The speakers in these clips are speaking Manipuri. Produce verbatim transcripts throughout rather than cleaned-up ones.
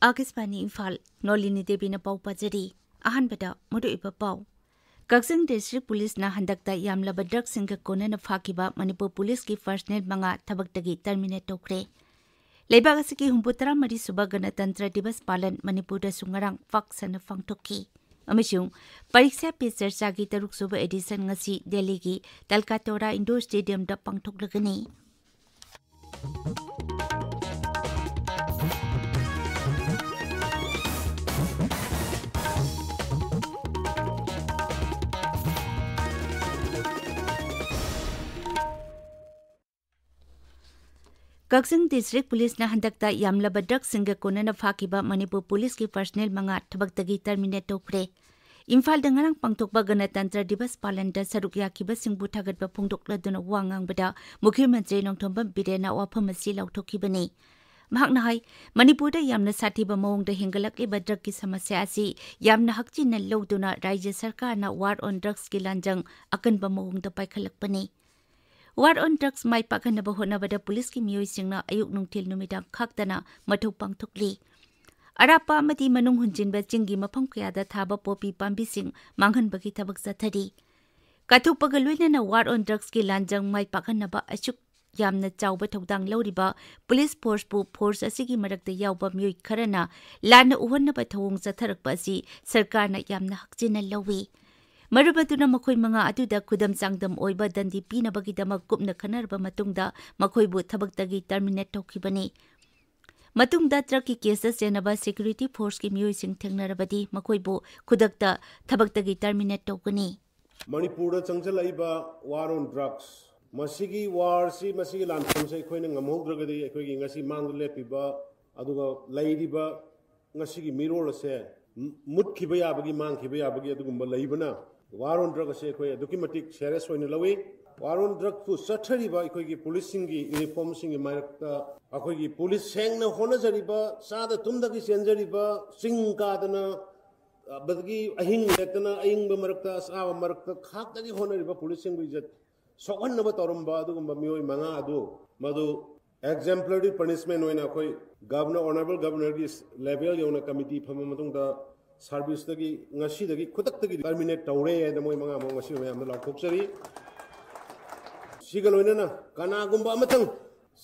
ꯑꯥꯀꯥꯁꯕꯥꯅꯤ ꯏꯝꯐꯥꯜ, ꯅꯣꯂꯤꯅꯤ ꯗꯦꯕꯤꯅ ꯄꯥꯎ ꯄꯥꯖꯔꯤ꯫ ꯑꯍꯥꯟꯕꯗ ꯃꯔꯨꯑꯣꯏꯕ ꯄꯥꯎ꯫ ꯀꯛꯆꯤꯡ ꯗꯤꯁꯇ꯭ꯔꯤꯛ ꯄꯨꯂꯤꯁꯅ ꯍꯟꯗꯛꯇ ꯌꯥꯝꯂꯕ ꯗ꯭ꯔꯒꯁꯤꯡꯒ ꯀꯣꯟꯅꯅ ꯐꯥꯈꯤꯕ ꯃꯅꯤꯄꯨꯔ ꯄꯨꯂꯤꯁꯀꯤ ꯄꯔꯁꯅꯦꯜ ꯃꯉꯥ ꯊꯕꯛꯇꯒꯤ ꯇꯔꯃꯤꯅꯦꯠ ꯇꯧꯈ꯭ꯔꯦ꯫ ꯂꯩꯕꯥꯛ ꯑꯁꯤꯒꯤ ꯍꯨꯝꯐꯨ ꯇꯔꯥ ꯃꯔꯤ ꯁꯨꯕ ꯒꯅꯇꯟꯇ꯭ꯔ ꯗꯤꯕꯁ ꯄꯥꯂꯟ ꯃꯅꯤꯄꯨꯔꯗꯁꯨ ꯉꯔꯥꯡ ꯄꯥꯛ ꯁꯟꯅ ꯄꯥꯡꯊꯣꯛꯈꯤ꯫ ꯑꯃꯁꯨꯡ ꯄꯔꯤꯛꯁꯥ ꯄꯦ ꯆꯔꯆꯥꯒꯤ ꯇꯔꯨꯛ ꯁꯨꯕ ꯑꯦꯗꯤꯁꯟ ꯉꯁꯤ ꯗꯦꯜꯂꯤꯒꯤ ꯇꯜꯀꯥꯇꯣꯔꯥ ꯏꯟꯗꯣꯔ ꯁ꯭ꯇꯦꯗꯤꯌꯝꯗ ꯄꯥꯡꯊꯣꯛꯂꯒꯅꯤ꯫ ꯀꯛꯆꯤꯡ ꯗꯤꯁꯇ꯭ꯔꯤꯛ ꯄꯨꯂꯤꯁꯅ ꯍꯟꯗꯛꯇ ꯌꯥꯝꯂꯕ ꯗ꯭ꯔꯒꯁꯤꯡꯒ ꯀꯣꯟꯅꯅ ꯐꯥꯈꯤꯕ ꯃꯅꯤꯄꯨꯔ ꯄꯨꯂꯤꯁꯀꯤ ꯄꯔꯁꯅꯦꯜ ꯃꯉꯥ ꯊꯕꯛꯇꯒꯤ ꯇꯔꯃꯤꯅꯦꯠ ꯇꯧꯈ꯭ꯔꯦ꯫ ꯏꯝꯐꯥꯜꯗ ꯉꯔꯥꯡ ꯄꯥꯡꯊꯣꯛꯄ ꯒꯅꯇꯟꯇ꯭ꯔ ꯗꯤꯕꯁ ꯄꯥꯂꯟꯗ ꯁꯔꯨꯛ ꯌꯥꯈꯤꯕꯁꯤꯡꯕꯨ ꯊꯥꯒꯠꯄ ꯐꯣꯡꯗꯣꯛꯂꯗꯨꯅ ꯋꯥ ꯉꯥꯡꯕꯗ ꯃꯨꯈ꯭ꯌ ꯃꯟꯇ꯭ꯔꯤ ꯅꯣꯡꯊꯣꯝꯕꯝ ꯕꯤꯔꯦꯟꯅ ꯋꯥꯐꯝ ꯑꯁꯤ ꯂꯥꯎꯊꯣꯛꯈꯤꯕꯅꯤ꯫ ꯃꯍꯥꯛꯅ ꯍꯥꯏ, ꯃꯅꯤꯄꯨꯔꯗ ꯌꯥꯝꯅ ꯁꯥꯊꯤꯕ ꯃꯑꯣꯡꯗ ꯍꯦꯟꯒꯠꯂꯛꯂꯤꯕ ꯗ꯭ꯔꯒꯀꯤ ꯁꯃꯁ꯭ꯌꯥ ꯑꯁꯤ ꯌꯥꯝꯅ ꯍꯛꯆꯤꯟꯅ ꯂꯧꯗꯨꯅ ꯔꯥꯖ꯭ꯌ ꯁꯔꯀꯥꯔꯅ ꯋꯥꯔ ꯑꯣꯟ ꯗ꯭ꯔꯒꯁꯀꯤ ꯂꯥꯟꯖꯪ ꯑꯀꯟꯕ ꯃꯑꯣꯡꯗ ꯄꯥꯏꯈꯠꯂꯛꯄꯅꯤ꯫ ꯋꯥꯔ ꯑꯣꯟ ꯗ꯭ꯔꯒꯁ ꯃꯥꯏ ꯄꯥꯛꯍꯟꯅꯕ ꯍꯣꯠꯅꯕꯗ ꯄꯨꯂꯤꯁꯀꯤ ꯃꯤꯑꯣꯏꯁꯤꯡꯅ ꯑꯌꯨꯛ ꯅꯨꯡꯊꯤꯜ ꯅꯨꯃꯤꯗꯥꯡ ꯈꯥꯛꯇꯅ ꯃꯊꯧ ꯄꯥꯡꯊꯣꯛꯂꯤ꯫ ꯑꯔꯥꯞꯄ ꯑꯃꯗꯤ ꯃꯅꯨꯡ ꯍꯨꯟꯖꯤꯟꯕ ꯆꯤꯡꯒꯤ ꯃꯐꯝ ꯀꯌꯥꯗ ꯊꯥꯕ ꯄꯣꯄꯤ ꯄꯥꯝꯕꯤꯁꯤꯡ ꯃꯥꯡꯍꯟꯕꯒꯤ ꯊꯕꯛ ꯆꯠꯊꯔꯤ꯫ ꯀꯠꯊꯣꯛꯄꯒ ꯂꯣꯏꯅꯅ ꯋꯥꯔ ꯑꯣꯟ ꯗ꯭ꯔꯒꯁꯀꯤ ꯂꯥꯟꯖꯪ ꯃꯥꯏ ꯄꯥꯛꯍꯟꯅꯕ ꯑꯁꯨꯛ ꯌꯥꯝꯅ ꯆꯥꯎꯕ ꯊꯧꯗꯥꯡ ꯂꯧꯔꯤꯕ ꯄꯨꯂꯤꯁ ꯐꯣꯔꯁꯄꯨ ꯐꯣꯔꯁ ꯑꯁꯤꯒꯤ ꯃꯔꯛꯇ ꯌꯥꯎꯕ ꯃꯤꯑꯣꯏ ꯈꯔꯅ ꯂꯥꯟꯅ ꯎꯍꯟꯅꯕ ꯊꯧꯑꯣꯡ ꯆꯠꯊꯔꯛꯄ ꯑꯁꯤ ꯁꯔꯀꯥꯔꯅ ꯌꯥꯝꯅ ꯍꯛꯆꯤꯟꯅ ꯂꯧꯏ꯫ ꯃꯔꯝ ꯑꯗꯨꯅ ꯃꯈꯣꯏ ꯃꯉꯥ ꯑꯗꯨꯗ ꯈꯨꯗꯝ ꯆꯥꯡꯗꯝ ꯑꯣꯏꯕ ꯗꯟꯗꯤ ꯄꯤꯅꯕꯒꯤꯗꯃꯛ ꯀꯨꯞꯅ ꯈꯟꯅꯔꯕ ꯃꯇꯨꯡꯗ ꯃꯈꯣꯏꯕꯨ ꯊꯕꯛꯇꯒꯤ ꯇꯔꯃꯤꯅꯦꯠ ꯇꯧꯈꯤꯕꯅꯤ꯫ ꯃꯇꯨꯡꯗ ꯗ꯭ꯔꯒꯀꯤ ꯀꯦꯁꯇ ꯆꯦꯟꯅꯕ ꯁꯦꯀ꯭ꯌꯨꯔꯤꯇꯤ ꯐꯣꯔꯁꯀꯤ ꯃꯤꯑꯣꯏꯁꯤꯡ ꯊꯦꯡꯅꯔꯕꯗꯤ ꯃꯈꯣꯏꯕꯨ ꯈꯨꯗꯛꯇ ꯊꯕꯛꯇꯒꯤ ꯇꯔꯃꯤꯅꯦꯠ ꯇꯧꯒꯅꯤ꯫ ꯃꯅꯤꯄꯨꯔꯗ ꯆꯪꯁꯤꯜꯂꯛꯏꯕ ꯋꯥꯔ ꯑꯣꯟ ꯗ꯭ꯔꯒꯁ, ꯃꯁꯤꯒꯤ ꯋꯥꯔꯁꯤ, ꯃꯁꯤꯒꯤ ꯂꯥꯟꯐꯝꯁꯤ ꯑꯩꯈꯣꯏꯅ ꯉꯝꯍꯧꯗ꯭ꯔꯒꯗꯤ ꯑꯩꯈꯣꯏꯒꯤ ꯉꯁꯤ ꯃꯥꯡꯗ ꯂꯦꯞꯄꯤꯕ ꯑꯗꯨꯒ ꯂꯩꯔꯤꯕ ꯉꯁꯤꯒꯤ ꯃꯤꯔꯣꯜ ꯑꯁꯦ ꯃꯨꯠꯈꯤꯕ ꯌꯥꯕꯒꯤ, ꯃꯥꯡꯈꯤꯕ ꯌꯥꯕꯒꯤ ꯑꯗꯨꯒꯨꯝꯕ ꯂꯩꯕꯅ, ꯋꯥꯔ ꯑꯣꯟ ꯗ꯭ꯔꯒ ꯑꯁꯦ ꯑꯩꯈꯣꯏ ꯑꯗꯨꯛꯀꯤ ꯃꯇꯤꯛ ꯁꯦꯔꯤꯌꯁ ꯑꯣꯏꯅ ꯂꯧꯏ꯫ ꯋꯥꯔ ꯑꯣꯟ ꯗ꯭ꯔꯒꯄꯨ ꯆꯠꯊꯔꯤꯕ ꯑꯩꯈꯣꯏꯒꯤ ꯄꯨꯂꯤꯁꯁꯤꯡꯒꯤ ꯌꯨꯅꯤꯐꯣꯔꯝꯁꯤꯡꯒꯤ ꯃꯔꯛꯇ ꯑꯩꯈꯣꯏꯒꯤ ꯄꯨꯂꯤꯁ ꯁꯦꯡꯅ ꯍꯣꯠꯅꯖꯔꯤꯕ, ꯆꯥꯗ ꯇꯨꯝꯗꯒꯤ ꯆꯦꯟꯖꯔꯤꯕ, ꯆꯤꯡ ꯀꯥꯗꯅ ꯑꯗꯒꯤ ꯑꯍꯤꯡ ꯂꯦꯛꯇꯅ ꯑꯏꯪꯕ ꯃꯔꯛꯇ ꯑꯁꯥꯕ ꯃꯔꯛꯇ ꯈꯥꯛꯇꯒꯤ ꯍꯣꯠꯅꯔꯤꯕ ꯄꯨꯂꯤꯁꯁꯤꯡꯕꯨ ꯏꯖꯠ ꯁꯣꯛꯍꯟꯅꯕ ꯇꯧꯔꯝꯕ ꯑꯗꯨꯒꯨꯝꯕ ꯃꯤꯑꯣꯏ ꯃꯉꯥ ꯑꯗꯨ ꯃꯗꯨ exemplary punishment ꯑꯣꯏꯅ ꯑꯩꯈꯣꯏ ꯒꯚꯔꯅꯔ, ꯑꯣꯅꯔꯦꯕꯜ ꯒꯚꯔꯅꯔꯒꯤ ꯂꯦꯚꯦꯜ ꯌꯧꯅ ꯀꯃꯤꯇꯤ ꯐꯝꯕ ꯃꯇꯨꯡꯗ ꯁꯥꯔꯚꯤꯁꯇꯒꯤ ꯉꯁꯤꯗꯒꯤ ꯈꯨꯗꯛꯇꯒꯤ ꯇꯔꯃꯤꯅꯦꯠ ꯇꯧꯔꯦ ꯍꯥꯏꯅ ꯃꯣꯏ ꯃꯉꯥꯃꯛ ꯉꯁꯤ ꯃꯌꯥꯝꯗ ꯂꯥꯎꯊꯣꯛꯆꯔꯤ꯫ ꯁꯤꯒ ꯂꯣꯏꯅꯅ ꯀꯅꯥꯒꯨꯝꯕ ꯑꯃꯇꯪ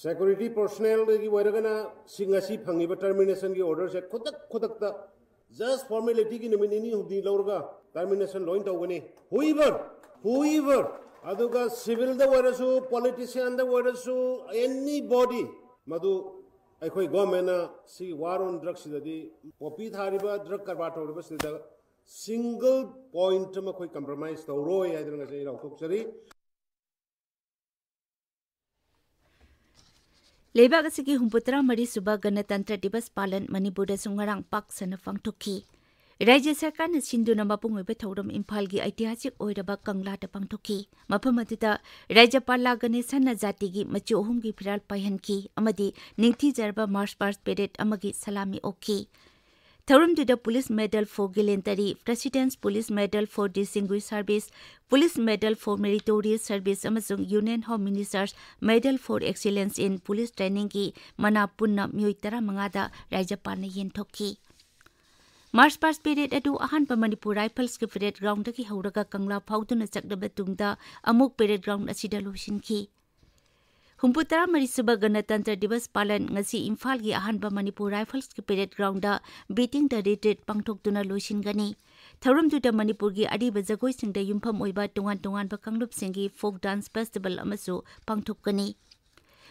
ꯁꯦꯀ꯭ꯌꯨꯔꯤꯇꯤ ꯄꯔꯁꯣꯅꯦꯜꯗꯒꯤ ꯑꯣꯏꯔꯒꯅ ꯁꯤ ꯉꯁꯤ ꯐꯪꯉꯤꯕ ꯇꯔꯃꯤꯅꯦꯁꯟꯒꯤ ꯑꯣꯔꯗꯔꯁꯦ ꯈꯨꯗꯛ ꯈꯨꯗꯛꯇ ꯖꯁ ꯐꯣꯔꯃꯦꯂꯤꯇꯤꯒꯤ ꯅꯨꯃꯤꯠ ꯅꯤꯅꯤ ꯍꯨꯝꯅꯤ ꯂꯧꯔꯒ ꯇꯔꯃꯤꯅꯦꯁꯟ ꯂꯣꯏ ꯇꯧꯒꯅꯤ꯫ Whoever, whoever, ꯑꯗꯨꯒ ꯁꯤꯚꯤꯜꯗ ꯑꯣꯏꯔꯁꯨ, ꯄꯣꯂꯤꯇꯤꯁꯤꯌꯥꯟꯗ ꯑꯣꯏꯔꯁꯨ, ꯑꯦꯅꯤ ꯕꯣꯗꯤ, ꯃꯗꯨ ꯑꯩꯈꯣꯏ ꯒꯣꯔꯃꯦꯟꯅ ꯁꯤ ꯋꯥꯔ ꯑꯣꯟ ꯗ꯭ꯔꯒꯁꯤꯗꯗꯤ ꯄꯣꯄꯤ ꯊꯥꯔꯤꯕ ꯗ꯭ꯔꯒ ꯀꯔꯕꯥꯔ ꯇꯧꯔꯤꯕꯁꯤꯗ ꯁꯤꯡꯒꯜ ꯄꯣꯏꯟꯠ ꯑꯃ ꯑꯩꯈꯣꯏ ꯀꯝꯄ꯭ꯔꯣꯃꯥꯏꯁ ꯇꯧꯔꯣꯏ ꯍꯥꯏꯗꯅ ꯉꯁꯤ ꯑꯩ ꯂꯥꯎꯊꯣꯛꯆꯔꯤ꯫ ꯂꯩꯕꯥꯛ ꯑꯁꯤꯒꯤ ꯍꯨꯝꯐꯨꯇꯔꯥ ꯃꯔꯤ ꯁꯨꯕ ꯒꯅꯇꯟꯇ꯭ꯔ ꯗꯤꯕꯁ ꯄꯥꯂꯟ ꯃꯅꯤꯄꯨꯔꯗꯁꯨ ꯉꯔꯥꯡ ꯄꯥꯛ ꯁꯟꯅ ꯄꯥꯡꯊꯣꯛꯈꯤ꯫ ꯔꯥꯖ꯭ꯌ ꯁꯔꯀꯥꯔꯅ ꯁꯤꯟꯗꯨꯅ ꯃꯄꯨꯡ ꯑꯣꯏꯕ ꯊꯧꯔꯝ ꯏꯝꯐꯥꯜꯒꯤ ꯑꯩꯇꯤꯍꯥꯁꯤꯛ ꯑꯣꯏꯔꯕ ꯀꯪꯂꯥꯗ ꯄꯥꯡꯊꯣꯛꯈꯤ꯫ ꯃꯐꯝ ꯑꯗꯨꯗ ꯔꯥꯖ꯭ꯌꯄꯥꯜ ꯂꯥ ꯒꯅꯦꯁꯟꯅ ꯖꯥꯇꯤꯒꯤ ꯃꯆꯨ ꯑꯍꯨꯝꯒꯤ ꯐꯤꯔꯥꯜ ꯄꯥꯏꯍꯟꯈꯤ ꯑꯃꯗꯤ ꯅꯤꯡꯊꯤꯖꯔꯕ ꯃꯥꯔꯆ ꯄꯥꯁ ꯄꯦꯔꯦꯗ ꯑꯃꯒꯤ ꯁꯂꯥꯃꯤ ꯑꯣꯛꯈꯤ꯫ ꯊꯧꯔꯝꯗꯨꯗ Police Medal for Gallantry, President's Police Medal for Distinguished Service, Police Medal for Meritorious Service ꯑꯃꯁꯨꯡ Union Home Minister's Medal for Excellence in Police Trainingꯒꯤ ꯃꯅꯥ ꯄꯨꯟꯅ ꯃꯤꯑꯣꯏ ꯇꯔꯥꯃꯉꯥꯗ ꯔꯥꯖ꯭ꯌꯄꯥꯜꯅ ꯌꯦꯟꯊꯣꯛꯈꯤ꯫ ꯃꯥꯔꯆ ꯄꯥꯁ ꯄꯦꯔꯦꯗ ꯑꯗꯨ ꯑꯍꯥꯟꯕ ꯃꯅꯤꯄꯨꯔ ꯔꯥꯏꯐꯜꯁꯀꯤ ꯄꯦꯔꯦꯗ ꯒ꯭ꯔꯥꯎꯟꯗꯒꯤ ꯍꯧꯔꯒ ꯀꯪꯂꯥ ꯐꯥꯎꯗꯨꯅ ꯆꯠꯂꯕ ꯇꯨꯡꯗ ꯑꯃꯨꯛ ꯄꯦꯔꯦꯗ ꯒ꯭ꯔꯥꯎꯟ ꯑꯁꯤꯗ ꯂꯣꯏꯁꯤꯟꯈꯤ꯫ ꯍꯨꯝꯐꯨꯇꯔꯥ ꯃꯔꯤ ꯁꯨꯕ ꯒꯅꯇꯟꯇ꯭ꯔ ꯗꯤꯕꯁ ꯄꯥꯂꯟ ꯉꯁꯤ ꯏꯝꯐꯥꯜꯒꯤ ꯑꯍꯥꯟꯕ ꯃꯅꯤꯄꯨꯔ ꯔꯥꯏꯐꯜꯁꯀꯤ parade ground Beating the Retreat ꯄꯥꯡꯊꯣꯛꯇꯨꯅ ꯂꯣꯏꯁꯤꯟꯒꯅꯤ꯫ ꯊꯧꯔꯝꯗꯨꯗ ꯃꯅꯤꯄꯨꯔꯒꯤ ꯑꯔꯤꯕ ꯖꯒꯣꯏꯁꯤꯡꯗ ꯌꯨꯝꯐꯝ ꯑꯣꯏꯕ ꯇꯣꯉꯥꯟ ꯇꯣꯉꯥꯟꯕ ꯀꯥꯡꯂꯨꯞꯁꯤꯡꯒꯤ ꯐꯣꯛ ꯗꯥꯟꯁ ꯐꯦꯁꯇꯤꯚꯦꯜ ꯑꯃꯁꯨ ꯄꯥꯡꯊꯣꯛꯀꯅꯤ꯫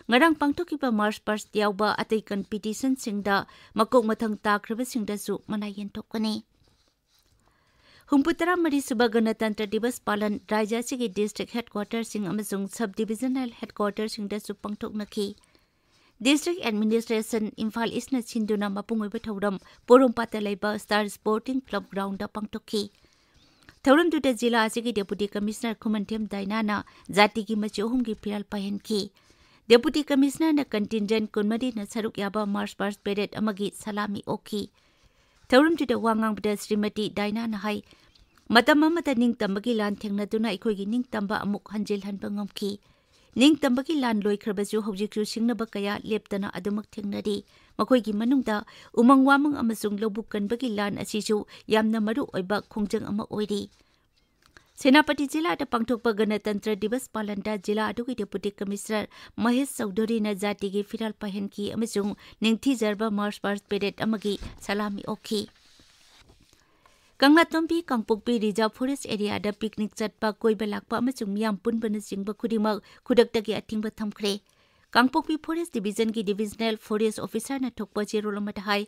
ꯉꯔꯥꯡ ꯄꯥꯡꯊꯣꯛꯈꯤꯕ ꯃꯥꯔꯆ ꯄꯥꯁ ꯌꯥꯎꯕ ꯑꯇꯩ ꯀꯝꯄꯤꯇꯤꯁꯟꯁꯤꯡꯗ ꯃꯀꯣꯛ ꯃꯊꯪ ꯇꯥꯈ꯭ꯔꯕꯁꯤꯡꯗꯁꯨ ꯃꯅꯥ ꯌꯦꯟꯊꯣꯛꯀꯅꯤ꯫ ꯍꯨꯝꯐꯨꯇꯔꯥ ꯃꯔꯤ ꯁꯨꯕ ꯒꯅꯇꯟꯇ꯭ꯔ ꯗꯤꯕꯁ ꯄꯥꯂꯟ ꯔꯥꯖ꯭ꯌ ꯑꯁꯤꯒꯤ ꯗꯤꯁꯇ꯭ꯔꯤꯛ ꯍꯦꯗꯀ꯭ꯋꯥꯇꯔꯁꯤꯡ ꯑꯃꯁꯨꯡ ꯁꯕ ꯗꯤꯕꯤꯖꯅꯦꯜ ꯍꯦꯗꯀ꯭ꯋꯥꯇꯔꯁꯤꯡꯗꯁꯨ ꯄꯥꯡꯊꯣꯛꯅꯈꯤ꯫ ꯗꯤꯁꯇ꯭ꯔꯤꯛ ꯑꯦꯗꯃꯤꯅꯤꯁꯇ꯭ꯔꯦꯁꯟ ꯏꯝꯐꯥꯜ ꯏꯁꯅ ꯁꯤꯟꯗꯨꯅ ꯃꯄꯨꯡ ꯑꯣꯏꯕ ꯊꯧꯔꯝ ꯄꯣꯔꯣꯝꯄꯥꯠꯇ ꯂꯩꯕ ꯁ꯭ꯇꯥꯔ ꯁ꯭ꯄꯣꯔꯇꯤꯡ ꯀ꯭ꯂꯕ ꯒ꯭ꯔꯥꯎꯟꯗ ꯄꯥꯡꯊꯣꯛꯈꯤ꯫ ꯊꯧꯔꯝꯗꯨꯗ ꯖꯤꯂꯥ ꯑꯁꯤꯒꯤ ꯗꯦꯄꯨꯇꯤ ꯀꯃꯤꯁꯅꯔ ꯈꯨꯃꯟꯊꯦꯝ ꯗꯥꯏꯅꯥꯅ ꯖꯥꯇꯤꯒꯤ ꯃꯆꯨ ꯑꯍꯨꯝꯒꯤ ꯐꯤꯔꯥꯜ ꯄꯥꯏꯍꯟꯈꯤ꯫ ꯗꯦꯄꯨꯇꯤ ꯀꯃꯤꯁꯅꯔꯅ ꯀꯟꯇꯤꯟꯖꯦꯟ ꯀꯨꯟꯃꯔꯤꯅ ꯁꯔꯨꯛ ꯌꯥꯕ ꯃꯥꯔꯆ ꯄꯥꯁ ꯄꯦꯔꯦꯗ ꯑꯃꯒꯤ ꯁꯂꯥꯃꯤ ꯑꯣꯛꯈꯤ꯫ ꯊꯧꯔꯝꯗꯨꯗ ꯋꯥ ꯉꯥꯡꯕꯗ ꯁ꯭ꯔꯤꯃꯇꯤ ꯗꯥꯏꯅꯥꯅ ꯍꯥꯏ, ꯃꯇꯝ ꯑꯃꯗ ꯅꯤꯡꯇꯝꯕꯒꯤ ꯂꯥꯟ ꯊꯦꯡꯅꯗꯨꯅ ꯑꯩꯈꯣꯏꯒꯤ ꯅꯤꯡꯇꯝꯕ ꯑꯃꯨꯛ ꯍꯟꯖꯤꯜꯍꯟꯕ ꯉꯝꯈꯤ꯫ ꯅꯤꯡꯇꯝꯕꯒꯤ ꯂꯥꯟ ꯂꯣꯏꯈ꯭ꯔꯕꯁꯨ ꯍꯧꯖꯤꯛꯁꯨ ꯁꯤꯡꯅꯕ ꯀꯌꯥ ꯂꯦꯞꯇꯅ ꯑꯗꯨꯃꯛ ꯊꯦꯡꯅꯔꯤ꯫ ꯃꯈꯣꯏꯒꯤ ꯃꯅꯨꯡꯗ ꯎꯃꯪ ꯋꯥꯃꯪ ꯑꯃꯁꯨꯡ ꯂꯧꯕꯨꯛ ꯀꯟꯕꯒꯤ ꯂꯥꯟ ꯑꯁꯤꯁꯨ ꯌꯥꯝꯅ ꯃꯔꯨ ꯑꯣꯏꯕ ꯈꯣꯡꯖꯪ ꯑꯃ ꯑꯣꯏꯔꯤ꯫ ꯁꯦꯅꯥꯄꯇꯤ ꯖꯤꯂꯥꯗ ꯄꯥꯡꯊꯣꯛꯄ ꯒꯅꯇꯟꯇ꯭ꯔ ꯗꯤꯕꯁ ꯄꯥꯂꯟꯗ ꯖꯤꯂꯥ ꯑꯗꯨꯒꯤ ꯗꯦꯄꯨꯇꯤ ꯀꯃꯤꯁꯅꯔ ꯃꯍꯦꯁ ꯆꯧꯙꯨꯔꯤꯅ ꯖꯥꯇꯤꯒꯤ ꯐꯤꯔꯥꯜ ꯄꯥꯏꯍꯟꯈꯤ ꯑꯃꯁꯨꯡ ꯅꯤꯡꯊꯤꯖꯔꯕ ꯃꯥꯔꯆ ꯄꯥꯁ ꯄꯦꯔꯦꯗ ꯑꯃꯒꯤ ꯁꯂꯥꯃꯤ ꯑꯣꯛꯈꯤ꯫ ꯀꯪꯂꯥꯇꯣꯝꯕꯤ ꯀꯥꯡꯄꯣꯛꯄꯤ ꯔꯤꯖꯥꯔꯚ ꯐꯣꯔꯦꯁ ꯑꯦꯔꯤꯌꯥꯗ ꯄꯤꯛꯅꯤꯛ ꯆꯠꯄ, ꯀꯣꯏꯕ ꯂꯥꯛꯄ ꯑꯃꯁꯨꯡ ꯃꯤꯌꯥꯝ ꯄꯨꯟꯕꯅꯆꯤꯡꯕ ꯈꯨꯗꯤꯡꯃꯛ ꯈꯨꯗꯛꯇꯒꯤ ꯑꯊꯤꯡꯕ ꯊꯝꯈ꯭ꯔꯦ꯫ ꯀꯥꯡꯄꯣꯛꯄꯤ ꯐꯣꯔꯦꯁ ꯗꯤꯕꯤꯖꯟꯒꯤ ꯗꯤꯕꯤꯖꯅꯦꯜ ꯐꯣꯔꯦꯁ ꯑꯣꯐꯤꯁꯥꯔꯅ ꯊꯣꯛꯄ ꯆꯦꯔꯣꯜ ꯑꯃꯗ ꯍꯥꯏ,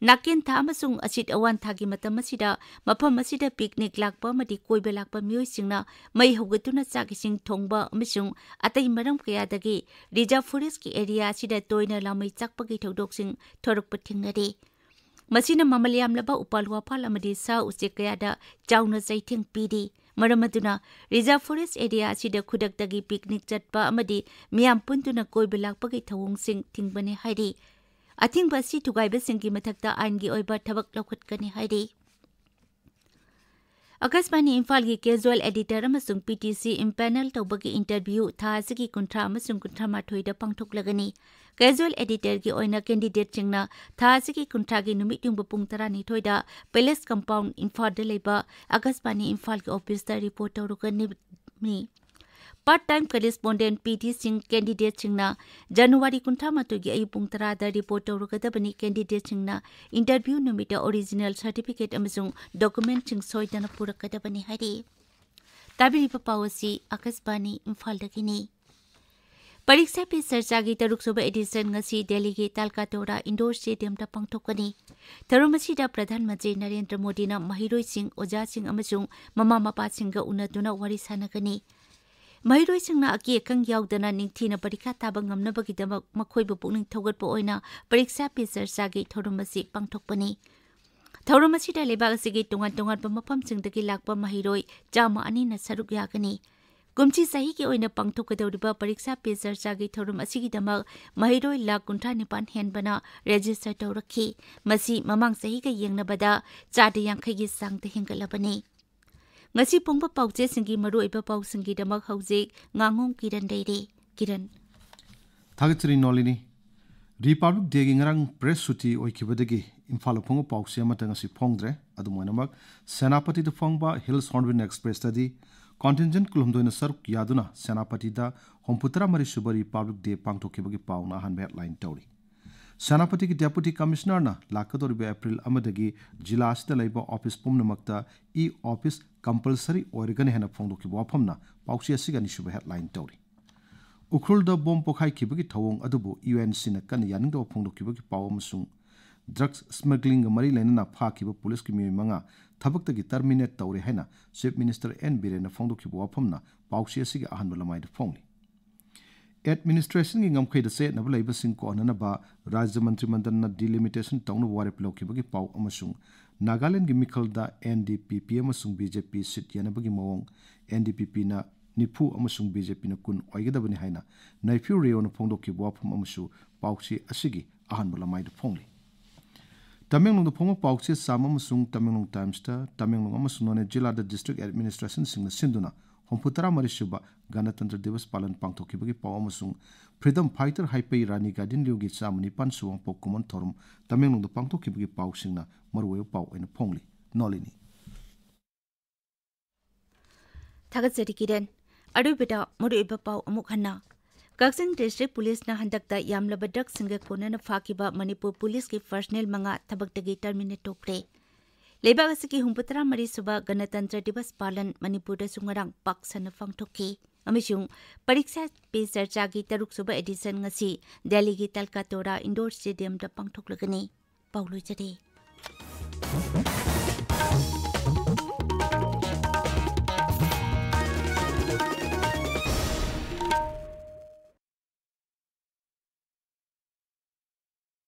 ꯅꯥꯀꯦꯟꯊꯥ ꯑꯃꯁꯨꯡ ꯑꯁꯤꯠ ꯑꯋꯥꯟꯊꯥꯒꯤ ꯃꯇꯝ ꯑꯁꯤꯗ ꯃꯐꯝ ꯑꯁꯤꯗ ꯄꯤꯛꯅꯤꯛ ꯂꯥꯛꯄ ꯑꯃꯗꯤ ꯀꯣꯏꯕ ꯂꯥꯛꯄ ꯃꯤꯑꯣꯏꯁꯤꯡꯅ ꯃꯩ ꯍꯧꯒꯠꯇꯨꯅ ꯆꯥꯛ ꯏꯁꯤꯡ ꯊꯣꯡꯕ ꯑꯃꯁꯨꯡ ꯑꯇꯩ ꯃꯔꯝ ꯀꯌꯥꯗꯒꯤ ꯔꯤꯖꯥꯔꯚ ꯐꯣꯔꯦꯁꯀꯤ ꯑꯦꯔꯤꯌꯥ ꯑꯁꯤꯗ ꯇꯣꯏꯅ ꯂꯥꯃꯩ ꯆꯥꯛꯄꯒꯤ ꯊꯧꯗꯣꯛꯁꯤꯡ ꯊꯣꯔꯛꯄ ꯊꯦꯡꯅꯔꯤ꯫ ꯃꯁꯤꯅ ꯃꯃꯜ ꯌꯥꯝꯂꯕ ꯎꯄꯥꯜ ꯋꯥꯄꯥꯜ ꯑꯃꯗꯤ ꯁꯥ ꯎꯆꯦꯛ ꯀꯌꯥꯗ ꯆꯥꯎꯅ ꯆꯩꯊꯦꯡ ꯄꯤꯔꯤ꯫ ꯃꯔꯝ ꯑꯗꯨꯅ ꯔꯤꯖꯥꯔꯚ ꯐꯣꯔꯦꯁ ꯑꯦꯔꯤꯌꯥ ꯑꯁꯤꯗ ꯈꯨꯗꯛꯇꯒꯤ ꯄꯤꯛꯅꯤꯛ ꯆꯠꯄ ꯑꯃꯗꯤ ꯃꯤꯌꯥꯝ ꯄꯨꯟꯗꯨꯅ ꯀꯣꯏꯕ ꯂꯥꯛꯄꯒꯤ ꯊꯧꯑꯣꯡꯁꯤꯡ ꯊꯤꯡꯕꯅꯤ ꯍꯥꯏꯔꯤ꯫ ꯑꯊꯤꯡꯕ ꯑꯁꯤ ꯊꯨꯒꯥꯏꯕꯁꯤꯡꯒꯤ ꯃꯊꯛꯇ ꯑꯥꯏꯟꯒꯤ ꯑꯣꯏꯕ ꯊꯕꯛ ꯂꯧꯈꯠꯀꯅꯤ ꯍꯥꯏꯔꯤ꯫ ꯑꯀꯥꯁꯕꯥꯅꯤ ꯏꯝꯐꯥꯜꯒꯤ ꯀꯦꯖꯨꯋꯦꯜ ꯑꯦꯗꯤꯇꯔ ꯑꯃꯁꯨꯡ ꯄꯤ ꯇꯤ ꯁꯤ ꯏꯝꯄꯦꯅꯦꯜ ꯇꯧꯕꯒꯤ ꯏꯟꯇꯔꯚ꯭ꯌꯨ ꯊꯥ ꯑꯁꯤꯒꯤ ꯀꯨꯟꯊ꯭ꯔꯥ ꯑꯃꯁꯨꯡ ꯀꯨꯟꯊ꯭ꯔꯥ ꯃꯥꯊꯣꯏꯗ ꯄꯥꯡꯊꯣꯛꯂꯒꯅꯤ꯫ ꯀꯦꯖꯨꯋꯦꯜ ꯑꯦꯗꯤꯇꯔꯒꯤ ꯑꯣꯏꯅ ꯀꯦꯟꯗꯤꯗꯦꯠꯁꯤꯡꯅ ꯊꯥ ꯑꯁꯤꯒꯤ ꯀꯨꯟꯊ꯭ꯔꯥꯒꯤ ꯅꯨꯃꯤꯠ ꯌꯨꯡꯕ ꯄꯨꯡ ꯇꯔꯥꯅꯤꯊꯣꯏꯗ ꯄꯦꯂꯦꯁ ꯀꯝꯄꯥꯎꯟ ꯏꯝꯐꯥꯜꯗ ꯂꯩꯕ ꯑꯀꯥꯁꯕꯥꯅꯤ ꯏꯝꯐꯥꯜꯒꯤ ꯑꯣꯐꯤꯁꯇ ꯔꯤꯄꯣꯔꯠ ꯇꯧꯔꯒꯅꯤ꯫ ꯄꯥꯔꯠ ꯇꯥꯏꯝ ꯀꯔꯦꯁꯄꯣꯟꯗꯦꯟꯠ ꯄꯤ ꯇꯤꯁꯤꯡ ꯀꯦꯟꯗꯤꯗꯦꯠꯁꯤꯡꯅ ꯖꯅꯋꯥꯔꯤ ꯀꯨꯟꯊ꯭ꯔꯥ ꯃꯥꯊꯣꯏꯒꯤ ꯑꯌꯨꯛ ꯄꯨꯡ ꯇꯔꯥꯗ ꯔꯤꯄꯣꯔꯠ ꯇꯧꯔꯒꯗꯕꯅꯤ꯫ ꯀꯦꯟꯗꯤꯗꯦꯠꯁꯤꯡꯅ ꯏꯟꯇꯔꯚ꯭ꯌꯨ ꯅꯨꯃꯤꯠꯇ ꯑꯣꯔꯤꯖꯤꯅꯦꯜ ꯁꯥꯔꯇꯤꯐꯤꯀꯦꯠ ꯑꯃꯁꯨꯡ ꯗꯣꯀꯨꯃꯦꯟꯠꯁꯤꯡ ꯁꯣꯏꯗꯅ ꯄꯨꯔꯛꯀꯗꯕꯅꯤ ꯍꯥꯏꯔꯤ꯫ ꯇꯥꯕꯤꯔꯤꯕ ꯄꯥꯎ ꯑꯁꯤ ꯑꯀꯥꯁꯕꯥꯅꯤ ꯏꯝꯐꯥꯜꯗꯒꯤꯅꯤ꯫ ꯄꯔꯤꯛꯁꯥ ꯄꯦ ꯆꯔꯆꯥꯒꯤ ꯇꯔꯨꯛꯁꯨꯕ ꯑꯦꯗꯤꯁꯟ ꯉꯁꯤ ꯗꯦꯜꯂꯤꯒꯤ ꯇꯥꯜꯀꯥꯇꯣꯔꯥ ꯏꯟꯗꯣꯔ ꯁ꯭ꯇꯦꯗꯤꯌꯝꯗ ꯄꯥꯡꯊꯣꯛꯀꯅꯤ꯫ ꯊꯧꯔꯝ ꯑꯁꯤꯗ ꯄ꯭ꯔꯙꯥꯟ ꯃꯟꯇ꯭ꯔꯤ ꯅꯔꯦꯟꯗ꯭ꯔ ꯃꯣꯗꯤꯅ ꯃꯍꯩꯔꯣꯏꯁꯤꯡ, ꯑꯣꯖꯥꯁꯤꯡ ꯑꯃꯁꯨꯡ ꯃꯃꯥ ꯃꯄꯥꯁꯤꯡꯒ ꯎꯅꯗꯨꯅ ꯋꯥꯔꯤ ꯁꯥꯟꯅꯒꯅꯤ꯫ ꯃꯍꯩꯔꯣꯏꯁꯤꯡꯅ ꯑꯀꯤ ꯑꯈꯪ ꯌꯥꯎꯗꯅ ꯅꯤꯡꯊꯤꯅ ꯄꯔꯤꯈꯥ ꯊꯥꯕ ꯉꯝꯅꯕꯒꯤꯗꯃꯛ ꯃꯈꯣꯏꯕꯨ ꯄꯨꯛꯅꯤꯡ ꯊꯧꯒꯠꯄ ꯑꯣꯏꯅ ꯄꯔꯤꯛꯁꯥ ꯄꯦ ꯆꯔꯆꯥꯒꯤ ꯊꯧꯔꯝ ꯑꯁꯤ ꯄꯥꯡꯊꯣꯛꯄꯅꯤ꯫ ꯊꯧꯔꯝ ꯑꯁꯤꯗ ꯂꯩꯕꯥꯛ ꯑꯁꯤꯒꯤ ꯇꯣꯉꯥꯟ ꯇꯣꯉꯥꯟꯕ ꯃꯐꯝꯁꯤꯡꯗꯒꯤ ꯂꯥꯛꯄ ꯃꯍꯩꯔꯣꯏ ꯆꯥꯝꯃ ꯑꯅꯤꯅ ꯁꯔꯨꯛ ꯌꯥꯒꯅꯤ꯫ ꯀꯨꯝꯁꯤ ꯆꯍꯤꯒꯤ ꯑꯣꯏꯅ ꯄꯥꯡꯊꯣꯛꯀꯗꯧꯔꯤꯕ ꯄꯔꯤꯈ꯭ꯌꯥ ꯄꯦ ꯆꯔꯆꯥꯒꯤ ꯊꯧꯔꯝ ꯑꯁꯤꯒꯤꯗꯃꯛ ꯃꯍꯩꯔꯣꯏ ꯂꯥꯈ ꯀꯨꯟꯊ꯭ꯔꯥ ꯅꯤꯄꯥꯟ ꯍꯦꯟꯕꯅ ꯔꯦꯖꯤꯁꯇꯔ ꯇꯧꯔꯛꯈꯤ꯫ ꯃꯁꯤ ꯃꯃꯥꯡ ꯆꯍꯤꯒ ꯌꯦꯡꯅꯕꯗ ꯆꯥꯗ ꯌꯥꯡꯈꯩꯒꯤ ꯆꯥꯡꯗ ꯍꯦꯟꯒꯠꯂꯕꯅꯤ꯫ ꯉꯁꯤ ꯐꯣꯡꯕ ꯄꯥꯎꯆꯦꯁꯤꯡꯒꯤ ꯃꯔꯨꯑꯣꯏꯕ ꯄꯥꯎꯁꯤꯡꯒꯤꯗꯃꯛ ꯍꯧꯖꯤꯛ ꯉꯥꯉꯣꯝ ꯀꯤꯔꯟ ꯂꯩꯔꯦ꯫ ꯀꯤꯔꯟ꯫ ꯊꯥꯒꯠꯆꯔꯤ ꯅꯣꯂꯤꯅꯤ꯫ ꯔꯤꯄꯕ꯭ꯂꯤꯛ ꯗꯦꯒꯤ ꯉꯔꯥꯡ ꯄ꯭ꯔꯦꯁ ꯁꯨꯇꯤ ꯑꯣꯏꯈꯤꯕꯗꯒꯤ ꯏꯝꯐꯥꯜꯗ ꯐꯣꯡꯕ ꯄꯥꯎꯆꯦ ꯑꯃꯠꯇ ꯉꯁꯤ ꯐꯣꯡꯗ꯭ꯔꯦ꯫ ꯑꯗꯨꯝ ꯑꯣꯏꯅꯃꯛ, ꯁꯦꯅꯥꯄꯇꯤꯗ ꯐꯣꯡꯕ ꯍꯤꯜꯁ ꯍꯣꯔꯟꯕꯤꯜ ꯑꯦꯛꯁꯄ꯭ꯔꯦꯁꯇꯗꯤ ꯀꯣꯟꯇꯤꯟꯖꯦꯟ ꯀꯨꯟꯍꯨꯝꯗꯣꯏꯅ ꯁꯔꯨꯛ ꯌꯥꯗꯨꯅ ꯁꯦꯅꯥꯄꯇꯤꯗ ꯍꯨꯝꯐꯨꯇꯔꯥ ꯃꯔꯤ ꯁꯨꯕ ꯔꯤꯄꯕ꯭ꯂꯤꯛ ꯗꯦ ꯄꯥꯡꯊꯣꯛꯈꯤꯕꯒꯤ ꯄꯥꯎꯅ ꯑꯍꯥꯟꯕ ꯍꯦꯗꯂꯥꯏꯟ ꯇꯧꯔꯤ꯫ ꯁꯦꯅꯥꯄꯇꯤꯒꯤ ꯗꯦꯄꯨꯇꯤ ꯀꯃꯤꯁꯅꯔꯅ ꯂꯥꯛꯀꯗꯧꯔꯤꯕ ꯑꯦꯄ꯭ꯔꯤꯜ ꯑꯃꯗꯒꯤ ꯖꯤꯂꯥ ꯑꯁꯤꯗ ꯂꯩꯕ ꯑꯣꯐꯤꯁ ꯄꯨꯝꯅꯃꯛꯇ ꯏ ꯑꯣꯐꯤꯁ ꯀꯝꯄꯜꯁꯔꯤ ꯑꯣꯏꯔꯒꯅꯤ ꯍꯥꯏꯅ ꯐꯣꯡꯗꯣꯛꯈꯤꯕ ꯋꯥꯐꯝꯅ ꯄꯥꯎꯆꯦ ꯑꯁꯤꯒꯤ ꯑꯅꯤꯁꯨꯕ ꯍꯦꯗꯂꯥꯏꯟ ꯇꯧꯔꯤ꯫ ꯎꯈ꯭ꯔꯨꯜꯗ ꯕꯣꯝ ꯄꯣꯈꯥꯏꯈꯤꯕꯒꯤ ꯊꯧꯑꯣꯡ ꯑꯗꯨꯕꯨ ꯌꯨ ꯑꯦꯟ ꯁꯤꯅ ꯀꯟꯅ ꯌꯥꯅꯤꯡꯗꯕ ꯐꯣꯡꯗꯣꯛꯈꯤꯕꯒꯤ ꯄꯥꯎ ꯑꯃꯁꯨꯡ ꯗ꯭ꯔꯒꯁ ꯁ꯭ꯃꯒ꯭ꯂꯤꯡꯒ ꯃꯔꯤ ꯂꯩꯅꯅ ꯐꯥꯈꯤꯕ ꯄꯨꯂꯤꯁꯀꯤ ꯃꯤꯑꯣꯏ ꯃꯉꯥ ꯊꯕꯛꯇꯒꯤ ꯇꯔꯃꯤꯅꯦꯠ ꯇꯧꯔꯦ ꯍꯥꯏꯅ ꯆꯤꯐ ꯃꯤꯅꯤꯁꯇꯔ ꯑꯦꯟ ꯕꯤꯔꯦꯟꯅ ꯐꯣꯡꯗꯣꯛꯈꯤꯕ ꯋꯥꯐꯝꯅ ꯄꯥꯎꯆꯦ ꯑꯁꯤꯒꯤ ꯑꯍꯥꯟꯕ ꯂꯃꯥꯏꯗ ꯐꯣꯡꯂꯤ꯫ ꯑꯦꯗꯃꯤꯅꯤꯁꯇ꯭ꯔꯦꯁꯟꯒꯤ ꯉꯝꯈꯩꯗ ꯆꯌꯦꯠꯅꯕ ꯂꯩꯕꯁꯤꯡ ꯀꯣꯛꯍꯟꯅꯅꯕ ꯔꯥꯖ꯭ꯌ ꯃꯟꯇ꯭ꯔꯤꯃꯟꯗꯜꯅ ꯗꯤꯂꯤꯃꯤꯇꯦꯁꯟ ꯇꯧꯅꯕ ꯋꯥꯔꯦꯞ ꯂꯧꯈꯤꯕꯒꯤ ꯄꯥꯎ ꯑꯃꯁꯨꯡ ꯅꯥꯒꯥꯂꯦꯟꯗꯒꯤ ꯃꯤꯈꯜꯗ ꯑꯦꯟ ꯗꯤ ꯄꯤ ꯄꯤ ꯑꯃꯁꯨꯡ ꯕꯤ ꯖꯦ ꯄꯤ ꯁꯤꯠ ꯌꯦꯟꯅꯕꯒꯤ ꯃꯑꯣꯡ, ꯑꯦꯟ ꯗꯤ ꯄꯤ ꯄꯤꯅ ꯅꯤꯐꯨ ꯑꯃꯁꯨꯡ ꯕꯤ ꯖꯦ ꯄꯤꯅ ꯀꯨꯟ ꯑꯣꯏꯒꯗꯕꯅꯤ ꯍꯥꯏꯅ ꯅꯩꯐꯤꯌꯨ ꯔꯤꯑꯣꯅ ꯐꯣꯡꯗꯣꯛꯈꯤꯕ ꯋꯥꯐꯝ ꯑꯃꯁꯨ ꯄꯥꯎꯆꯦ ꯑꯁꯤꯒꯤ ꯑꯍꯥꯟꯕ ꯂꯃꯥꯏꯗ ꯐꯣꯡꯂꯤ꯫ ꯇꯃꯦꯡꯂꯣꯡꯗ ꯐꯣꯡꯕ ꯄꯥꯎꯆꯦ ꯆꯥꯝꯃ ꯑꯃꯁꯨꯡ ꯇꯃꯦꯡꯂꯣꯡ ꯇꯥꯏꯝꯁꯇ ꯇꯃꯦꯡꯂꯣꯡ ꯑꯃꯁꯨꯡ ꯅꯣꯅꯦ ꯖꯤꯂꯥꯗ ꯗꯤꯁꯇ꯭ꯔꯤꯛ ꯑꯦꯗꯃꯤꯅꯤꯁꯇ꯭ꯔꯦꯁꯟꯁꯤꯡꯅ ꯁꯤꯟꯗꯨꯅ ꯍꯨꯝꯐꯨꯇꯔꯥ ꯃꯔꯤ ꯁꯨꯕ ꯒꯅꯇꯟꯇ꯭ꯔ ꯗꯤꯕꯁ ꯄꯥꯂꯟ ꯄꯥꯡꯊꯣꯛꯈꯤꯕꯒꯤ ꯄꯥꯎ ꯑꯃꯁꯨꯡ ꯐ꯭ꯔꯤꯗꯝ ꯐꯥꯏꯇꯔ ꯍꯥꯏꯄꯩ ꯔꯥꯅꯤ ꯒꯥꯏꯗꯤꯟꯂꯤꯌꯨꯒꯤ ꯆꯥꯝꯃ ꯅꯤꯄꯥꯟ ꯁꯨꯕ ꯃꯄꯣꯛ ꯀꯨꯝꯑꯣꯟ ꯊꯧꯔꯝ ꯇꯃꯦꯡꯂꯣꯡꯗ ꯄꯥꯡꯊꯣꯛꯈꯤꯕꯒꯤ ꯄꯥꯎꯁꯤꯡꯅ ꯃꯔꯨꯑꯣꯏꯕ ꯄꯥꯎ ꯑꯣꯏꯅ ꯐꯣꯡꯂꯤ꯫ ꯅꯣꯂꯤꯅꯤ꯫ ꯊꯥꯒꯠꯆꯔꯤ ꯀꯤꯔꯟ꯫ ꯑꯔꯣꯏꯕꯗ ꯃꯔꯨꯑꯣꯏꯕ ꯄꯥꯎ ꯑꯃꯨꯛ ꯍꯟꯅ꯫ ꯀꯛꯆꯤꯡ ꯗꯤꯁꯇ꯭ꯔꯤꯛ ꯄꯨꯂꯤꯁꯅ ꯍꯟꯗꯛꯇ ꯌꯥꯝꯂꯕ ꯗ꯭ꯔꯒꯁꯤꯡꯒ ꯀꯣꯟꯅꯅ ꯐꯥꯈꯤꯕ ꯃꯅꯤꯄꯨꯔ ꯄꯨꯂꯤꯁꯀꯤ ꯄꯔꯁꯅꯦꯜ ꯃꯉꯥ ꯊꯕꯛꯇꯒꯤ ꯇꯔꯃꯤꯅꯦꯠ ꯇꯧꯈ꯭ꯔꯦ꯫ ꯂꯩꯕꯥꯛ ꯑꯁꯤꯒꯤ ꯍꯨꯝꯐꯨꯇꯔꯥ ꯃꯔꯤ ꯁꯨꯕ ꯒꯅꯇꯟꯇ꯭ꯔ ꯗꯤꯕꯁ ꯄꯥꯂꯟ ꯃꯅꯤꯄꯨꯔꯗꯁꯨ ꯉꯔꯥꯡ ꯄꯥꯛ ꯁꯟꯅ ꯄꯥꯡꯊꯣꯛꯈꯤ ꯑꯃꯁꯨꯡ ꯄꯔꯤꯈ꯭ꯌꯥ ꯄꯦ ꯆꯔꯆꯥꯒꯤ ꯇꯔꯨꯛ ꯁꯨꯕ ꯑꯦꯗꯤꯁꯟ ꯉꯁꯤ ꯗꯦꯜꯂꯤꯒꯤ ꯇꯜꯀꯥꯇꯣꯔꯥ ꯏꯟꯗꯣꯔ ꯁ꯭ꯇꯦꯗꯤꯌꯝꯗ ꯄꯥꯡꯊꯣꯛꯂꯒꯅꯤ꯫ ꯄꯥꯎ ꯂꯣꯏꯖꯔꯦ꯫